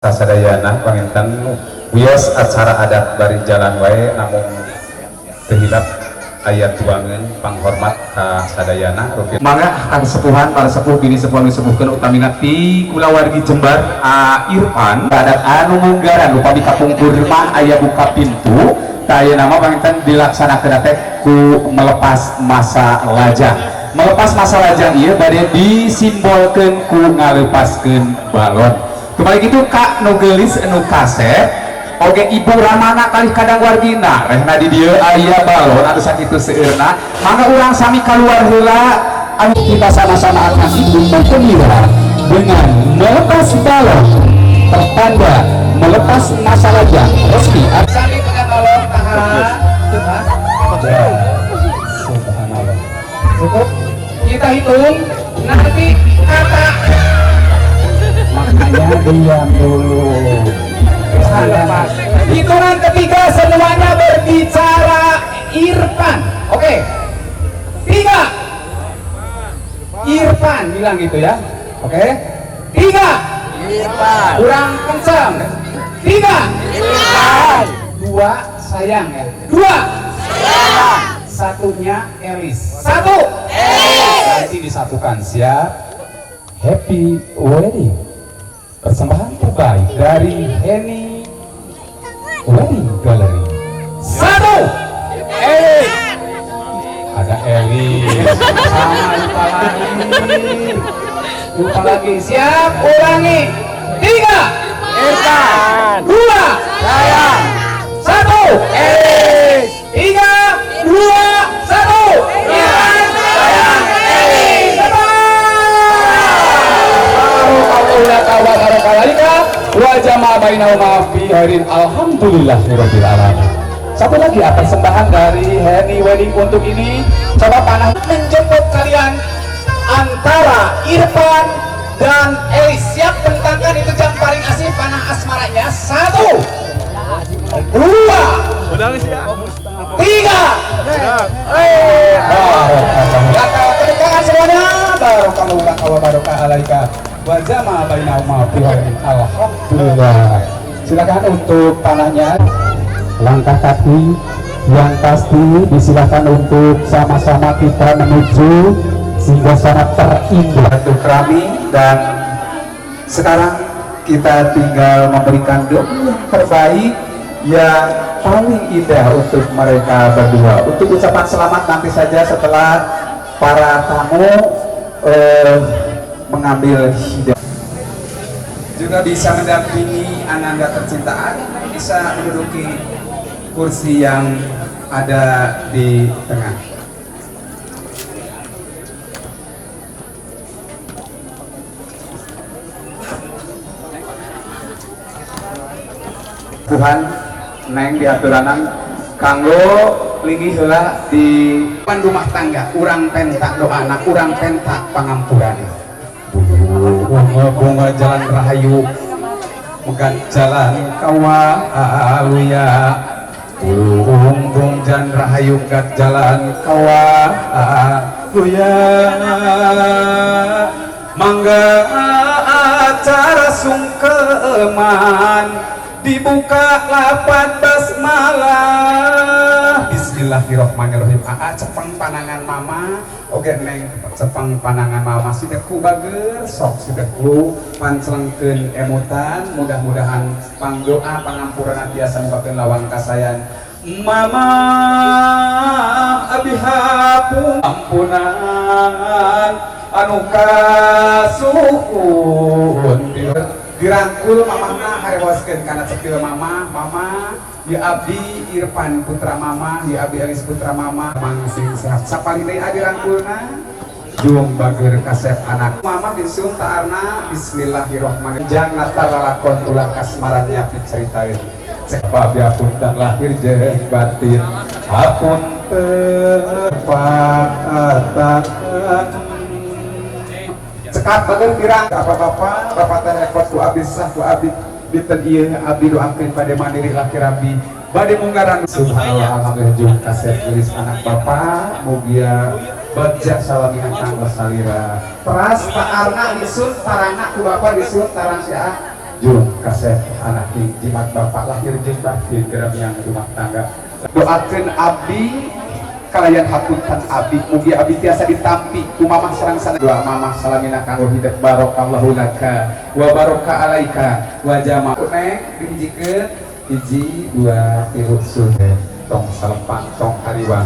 Sadayana panginten wios acara adat bari jalan wae, namung teu hilap aya tuangeun panghormat ka sadayana. Mangga kang sepuhan, para sepuh, bini sepuh anu sepuhkeun, utamina ti kulawargi Jembar, A Irfan. Adat anu munggaran upami kapungkur mah aya buka pintu, tah ayeuna mah panginten dilaksanakeun teh ku melepas masa lajang. Melepas masa lajang ieu bade disimbolkeun ku ngalepaskeun balon. Kembali gitu kak nu geulis nu kasep oge ibu ramana kalih kadang wargina rehna di dieu aya balon anu sakitu seueurna, mangga urang sami kaluar heula anu kita sama-sama akan ikut bergembira dengan melepas balon tertanda melepas masa lajang resmi. Sami pegang balon, tahan. Subhanallah, cukup kita hitung nanti kata Makanya diam dulu. Lepas. Hitungan ketiga semuanya berbicara Irfan. Oke. 3. Irfan bilang gitu ya. Oke. 3. Irfan. Kurang kencang. 3. Irfan. 2 sayang ya. 2. Sayang. Satunya Elis. 1. Elis. Nanti disatukan, siap. Happy wedding. Persembahan terbaik dari Henny Wedding Gallery. 1. Elis. Ada Elis. Sama lupa lagi. Lupa lagi. Siap, ulangi. 3. Irfan. 2. Sayang. 1. Elis. 3, 2, 1. Irfan, sayang, Elis. Alhamdulillahirabbil alamin. Satu lagi persembahan dari Henny Wedding untuk ini. Coba panah menjemput kalian antara Irfan dan Elis. Siap bentangkan itu jam paling asik panah asmaranya. 1, 2, 3. Tepuk tangan semuanya. Barokallahu laka wa baraka alaika wa jama'a bainahuma fi khairin. Alhamdulillah. Silakan untuk panahnya. Langkah kaki yang pasti disilakan untuk sama-sama kita menuju singgasana terindah. Untuk kami dan sekarang kita tinggal memberikan doa yang terbaik yang paling indah untuk mereka berdua. Untuk ucapan selamat nanti saja setelah para tamu mengambil hidayah. Juga bisa mendampingi ananda tercinta, bisa menduduki kursi yang ada di tengah. Tuhan neng diaturanan kanggo linggih heula di depan rumah tangga, urang penta doana, urang penta pangampurane. Bunga jalan rahayu megat jalan kawaluya, bung jan rahayu megat jalan kawaluya, mangga acara sungkeman dibuka lapan basmalah. Bismillahirrahmanirrahim. Aa cepeng panangan mama, oke neng cepeng panangan mama, sideku bager sok sideku pancelengkeun emutan, mudah-mudahan pangdoa pangampurana tiasa mukakeun lawang kasayan. Mama abi hapun ampunan anu kasuhun dirangkul mamahna harewaskeun kana cepil mama. Mama ya abdi Irfan putra mama, ya abdi Elis putra mama, mangsing sehat sapalih deui adi rangkulna jung bager kasep anak mama disuun taarna. Bismillahirrahmanirrahim. Jangan lalakon ulah kasmarannya diceritaeun cek babi apunten lahir jeung batin apunten pakatan cekap bager pirang bapak-bapak, bapak teh rekod ku abdi sah ku abdi dinten ieu abdi doakeun bade mandiri laki rabi bade munggaran. Subhanallah, alhamdulillah jeung kasep geulis anak bapak, mugia bagja salamian kanggo salira teras taarna disun tarangna ku bapak disun tarang sia. Jung kasep anak jimat bapak lahir jeung batin geramiang rumah tangga. Doakeun abdi kalayan hapunten abdi, mugi abdi tiasa ditampi ku mamah sareng sana. Doa mamah salamina kanggo hidup, barakallahu laka wa baraka alaika wa jama. Neng, dihijikeun, hiji, dua, tilu, sudah. Tong salepang, tong hariwang,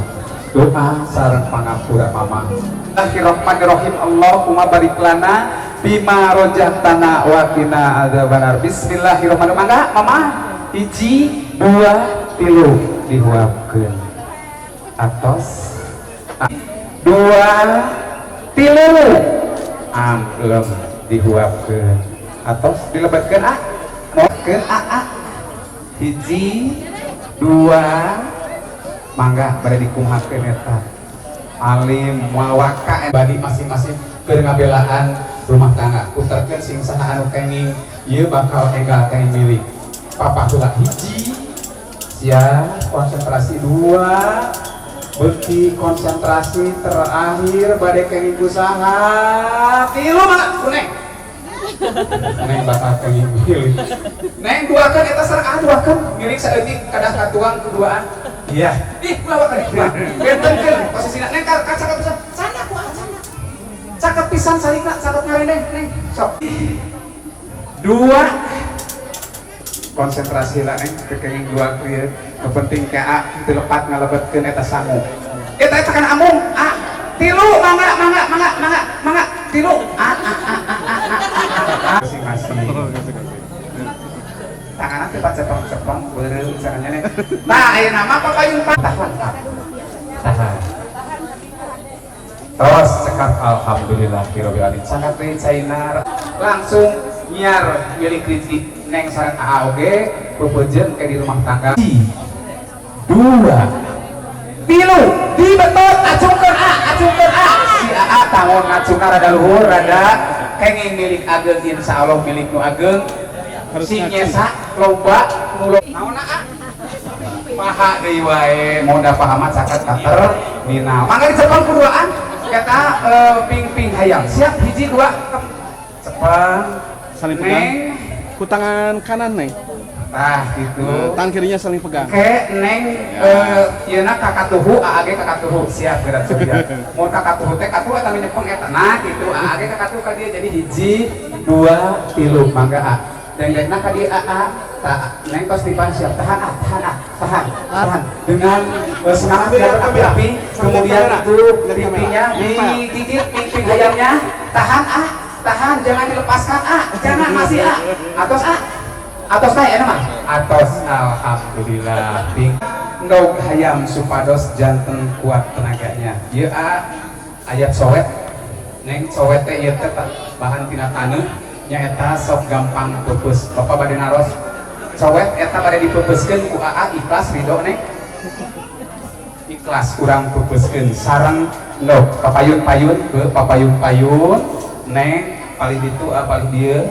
doa sareng pangapura mama. Bismillahirrahmanirrahim. Allahumma barik lana bima rojahtana wa qina adzabannar. Bismillahirrahmanirrahim. Mangga mama, hiji, dua, tilu, dihuapkeun. Atos, dua, tilu, amplem, dihuapkeun. Atos, dilebetkeun, ah, mokeun, ah, ah, hiji, dua, mangga bade dikumahakeun eta alim wawaka badi masing-masing keur ngabelaan rumah tangga. Puterkeun sing saha anu kenging ieu bakal enggal kenging milik papa heula. Hiji, siap, konsentrasi, dua, beuki konsentrasi, terakhir bade kenging ku saha? Tilu, mangga ku neng. Neng bakal kenging milik. Neng, duakeun eta sareng ah, duakeun milik saeutik, kadah katuang keduaan. Iya, ih, ulah waka bentenkeun posisina. Neng, ka cakep pisan canda ku ah, canda cakep pisan sarikna, cakep ngarendeng. Neng, sok, dua, konsentrasi lah. Neng kekenging dua kieu. Nu penting ka A teu lepat ngalebetkeun eta sangu eta, eta kan amung a. Tilu, mangga, mangga, mangga, mangga, mangga, tilu, a a a a a a a. Masing-masing tanganna teh cepeng-cepeng beureum caranya, Neng. Nah, ayeuna mah papayun, tahan, tahan. Terus cekap, alhamdulillah rabbil alamin. Cakap deui caina, langsung nyiar milik rezeki neng sareng AA oge pepejeun ke di rumah tangga. Dua, tilu, dibetot, acungkeun A, acungkeun A. Si AA tangon ngacungna rada luhur, rada kenging milik ageng, insya Allah milik nu ageng. Harus si ngacung. Nyesa loba nu naon A, paha deui wae, moda paha mah caket ka terminal. Mangga dicepeng kuduaan eta ping-ping hayam. Siap, hiji, dua, cepeng. Saling pegang. Neng. Ku tangan kanan, Neng. Tah, gitu. Nah, tangan kirinya saling pegang. Oke, Neng, yeuna kakatuhu, AAG kakatuhu, siap gerak siap. Mau kakatuhu teh katuhu eta nyepeng eta. Nah, gitu, AAG kakatuhu ka dieu, jadi hiji, dua, tilu, mangga A. Dengdengna ka dieu AA, tah, Neng tos dipan, siap, tahan A, tahan A, tahan, tahan. Dengan semangat yang berapi-api, kemudian itu pipinya digigit ping-ping ayamnya, tahan A, tahan, jangan dilepaskan A, jangan, masih A, atos A. Atos kayak mah, atos, alhamdulillah. Ping endog hayam supados janten kuat tenaganya. Ieu a ayat cowet, Neng. Cowet teh ieu teh bahan tina taneuh nyaeta sok gampang peupeus. Bapak bade naros, cowet eta bade dipepeuskeun ku AA, ikhlas, ridho, Neng? Ikhlas, urang pepeuskeun sareng endog papayun-payun ke papayun-payun. Neng, paling ditu ah, paling dieu,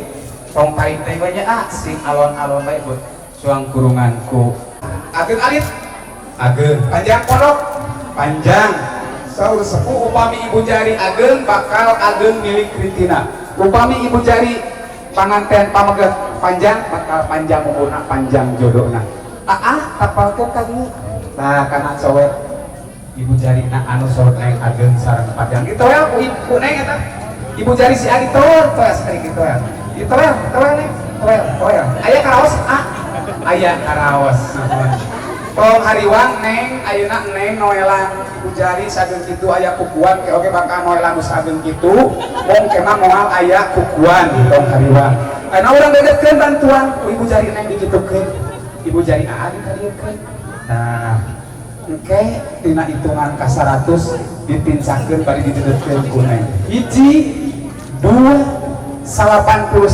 tong tarik teh banyak ah, sing alon-alon bae buat suang kurunganku. Ageng alit, ageng panjang pondok, panjang. Saur sepuh, upami ibu jari ageng bakal ageng milik Kritina, upami ibu jari panganten pameget panjang bakal panjang umurna, panjang jodohna. Ah ah, tapalkeun ka dieu. Nah, kana cowet ibu jari na anu sorot neng ageng sareng panjang gitu ya ku ibu neng. Eta ibu jari si Adi toel toel sekali gitu ya, toel toel, neng, toel toel. Aya karaos ah, aya karaos. Tong hariwang, Neng. Ayeuna Neng noelan ibu jari sageung kitu aya kukuan ke oge bakal noelan nu sageung kitu, mong ke mah moal aya kukuan. Tong hariwang, ayeuna urang dedetkeun bantuan ku ibu jari Neng, dikitukeun, ibu jari aa dikadiekeun. Nah, engke tina hitungan ka 100 ditincakeun bari didedetkeun ku Neng. Hiji, dua, 89,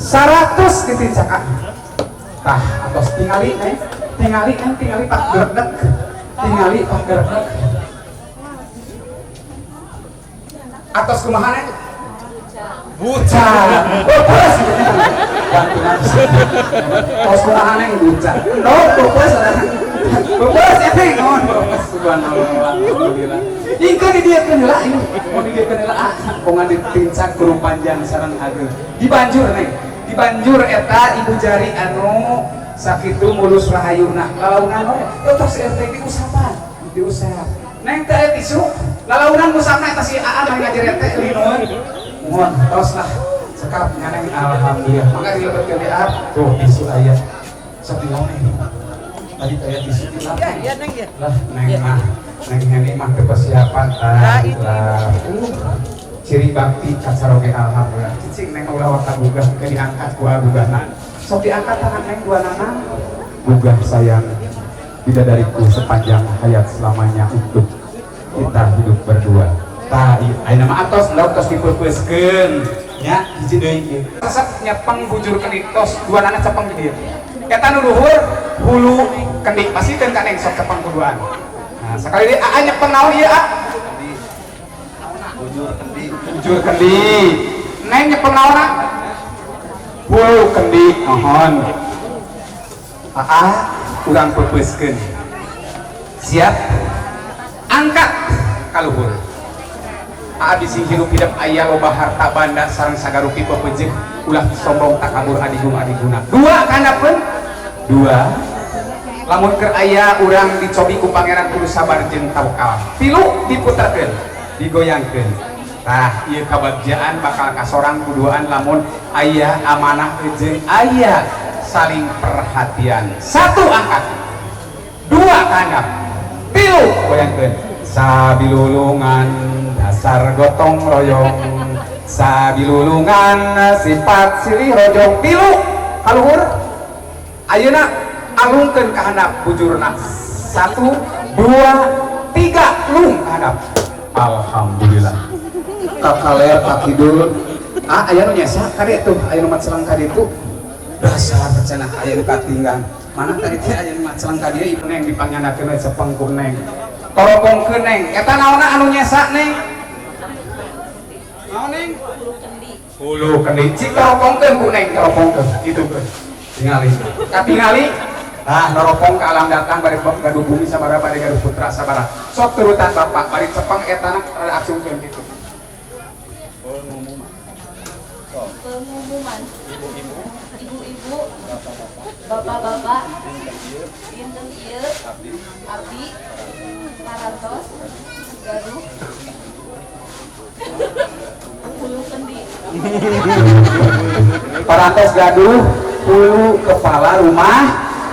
100, ditincakan. Tah, atos, tingali, Neng, tingali, Neng, tingali pak gerdek, tingali pak gerdek. Atos, kumaha, Neng? Bucat, pupus bantuan. Tos, kumaha, Neng? Bucat, no, pupus, pupus ya, Neng. Oh, pupus, subhanallah, alhamdulillah. Ingkeun didiekeun heula ieu, mau didiekeun heula ah, bongan ditincak kurung panjang sareng ageng dibanjur, Neng. Dibanjur eta ibu jari anu sakitu mulus rahayuna lalaunan we tos RT diusapan diusap neng teh aya tisu lalaunan ngusapna eta si Aa mah ngajer teh euy nuhun tos lah cekap nyaneng alhamdulillah mangga dilebetkeun di ap tuh tisu aya sok dilawan tadi teh aya tisu lah Ya, Neng ya. lah neng mah neng Heni mah teu persiapan tah lah ciri bakti kacaroge alhamdulillah cicing neng ulah waka gugah ke diangkat ku gugahna sok diangkat tangan neng dua nana gugah sayang bidadariku sepanjang hayat selamanya untuk kita hidup berdua. Tah ayeuna mah atos endog tos dipeupeuskeun nya hiji deui ieu resep nyepeng bujur kendi tos dua nana cepeng di dieu eta nu luhur hulu kendi pasikeun ka neng sok cepeng kuduan. Nah sakali deui aa nyepeng naon ieu a bujur kendi neng nyepeng naon a hulu kendi mohon aa urang peupeuskeun siap angkat kaluhur aa bisi hirup hidup aya loba harta banda sareng sagarupi pepeujeuh ulah sombong takabur adigung adiguna dua kanapeun dua lamun keur aya urang dicobi ku pangeran kudu sabar jeung tawakal tilu diputerkeun digoyangkeun tah ieu kabagjaan bakal kasorang kuduaan lamun aya amanah jeung aya saling perhatian satu angkat dua kandap tilu goyangkeun sabilulungan dasar gotong royong sabilulungan sifat silih rojong tilu kaluhur ayeuna alungkeun ka handap bujurna 1 2 3 lung ka handap alhamdulillah kakaler kakidul ah aya nu nyesa ka dieu tuh aya nu macelang ka ditu dasar cenah aya nu katinggang mana tadi teh aya nu macelang ka dieu ieu neng dipanyandakeun we cepeng ku neng toropongkeun neng eta naonna anu nyesa neng naon neng hulu kendi cik toropongkeun ku neng toropongkeun kitu keun tingali katingali tah noropong ka alam datang bari gaduh bumi sabaraha bari gaduh putra sabaraha sok turutan bapak bari cepeng etana rada aksungkeun kitu. Pengumuman ibu-ibu, bapak-bapak, dinten ieu abdi parantos gaduh hulu kendi. Parantos gaduh hulu kepala rumah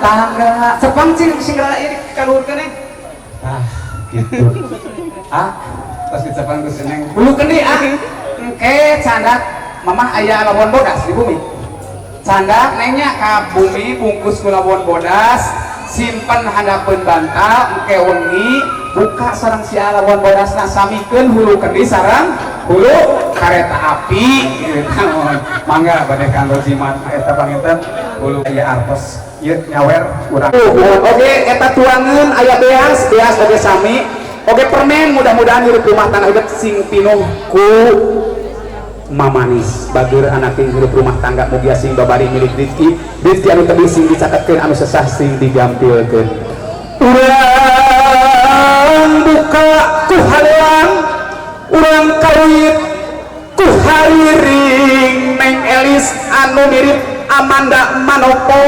tangga cepeng cing sing rada ieu kaluhurkeun neng ah gitu ah tos dicepeng ku si neng hulu kendi ah engke candak mamah aya lawon bodas di bumi candak nengnya ka bumi bungkus ku lawon bodas simpen handapeun bantal engke wengi buka sareng si lawon bodasna samikeun hulu kendi sareng hulu kareta api gitu mangga bade kanggo jimat eta panginten hulu aya artos ieu nyawer urang oge eta tuangeun aya beas beas oge sami oge permen mudah-mudahan hirup rumah tangga hidup sing pinuh ku mamanis bageur anak ting hirup rumah tangga mugia sing babari milik rezeki rezeki anu tebih sing dicaketkeun anu sesah sing digampilkeun urang buka ku haleang urang kawit ku hariring neng Elis anu mirip Amanda Manopo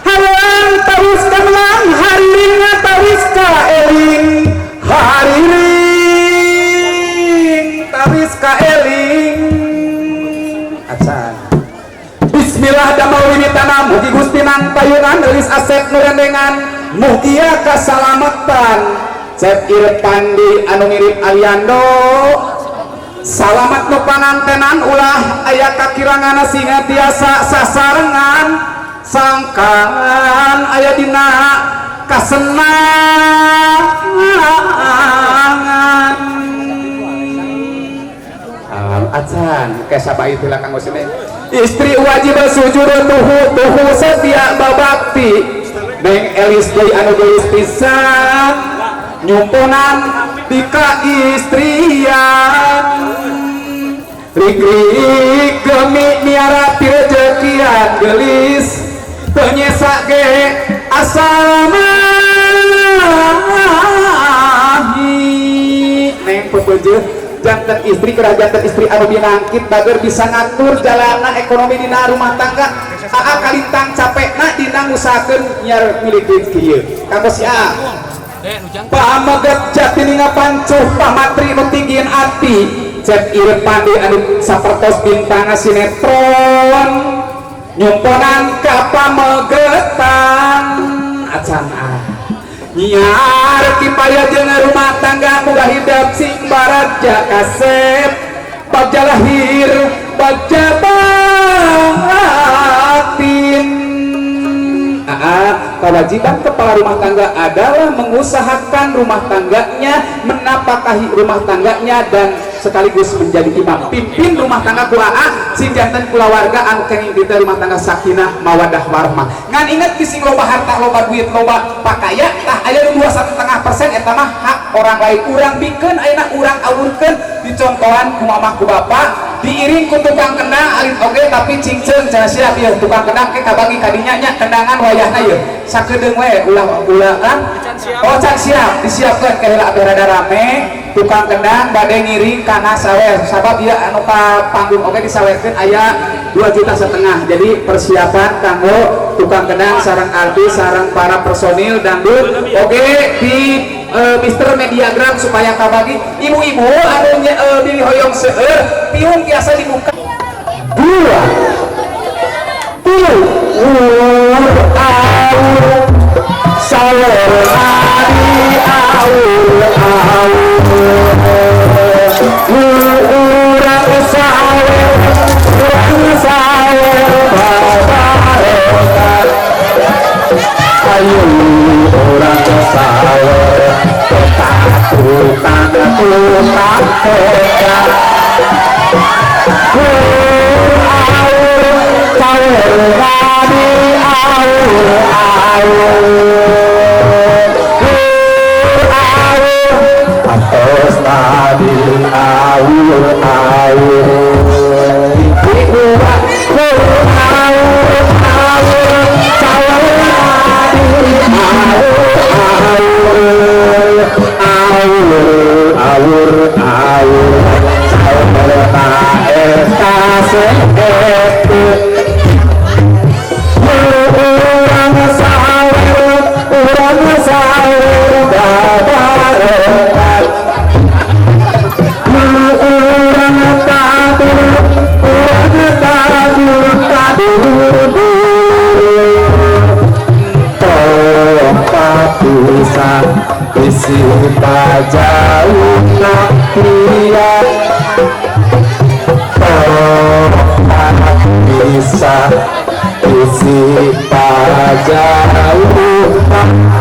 haleang tawis kanglang hariring tawis ka eling hariring tawis ka eling acan bismillah damel wiwitana mugi Gusti nangpayunan Elis Asep nu rendengan mugia kasalamatan Cep Irpandi anu mirip Aliando salamat nu pangantenan ulah aya kakirangan singa tiasa sasarengan sangkan aya dina kasenangan acan kayak itulah kang Gusti istri wajib sujud tuhu tuhu setia babakti neng Elis deui anu geulis pisan nyumpunan di kaistrian rik-rik gemi miara pirejekian gelis teu nyesa ge asa mahi neng pepeujeuh Janten istri kedah janten istri anu binangkit, bager, bisa ngatur jalana ekonomi dina rumah tangga. Aa kalintang capekna dina ngusahakeun nyiar milik duit kieu kanggo si Aa. Pameget jati ngapancuh pamatri nu tinggian ati, Cep Irep Pandi anu sapertos bintang sinetron nyumponan ka pamegetan acan ah. Nyiar kipaya jeung rumah tangga muga hidep sing baraja kasep, bagja lahir bagja batin. Aa, kewajiban kepala rumah tangga adalah mengusahakan rumah tangganya, menapakahi rumah tangganya, dan sekaligus menjadi imam. Pimpin rumah tangga ku aa, sing janten kulawarga anu kenging dita rumah tangga sakinah, mawadah, warahmah. Ngan inget, bising loba harta, loba duit, loba pakaya, tah aya nu 2,5% eta mah hak orang lain. Urang bikeun ayeuna, urang awurkeun, dicontohan ku mamah ku bapak, diiring ku tukang kendang alit oge tapi cingceung cenah. Siap ieu tukang kendang ke kabagi kadinya nya, kendangan wayahna ieu sakedeung we, ulah ulah kan. Oh, can siap, disiapkeun ke heula abeh rada rame. Tukang kendang bade ngiring kana sawer, sabab ieu anu ka panggung oge disawerkeun aya 2,5 juta. Jadi persiapan kanggo tukang kendang sareng artis sareng para personil dangdut oge di Mister Mediagram supaya kabagi. Ibu-ibu anu bilih hoyong seueur tiung biasa dibuka dua tilu ur aur sawer adi aur aur urang sawer, urang sawer babarekat, ayo urang sawer tukang tukang tukang aur sawer adi aur aur aur atos tadi aur aur aur aur sawer adi aur aur aur aur sawer saestu urang sawer, urang sawer babarekat, urang tadur, urang tadur tadur tong papisah bisi pajauna pria, tong papisah bisi pajauna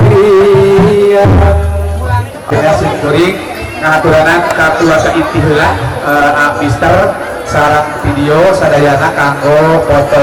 pria. Kita syukuring ngahaturanan ka keluarga inti heula, Mister sareng video sadayana kanggo foto.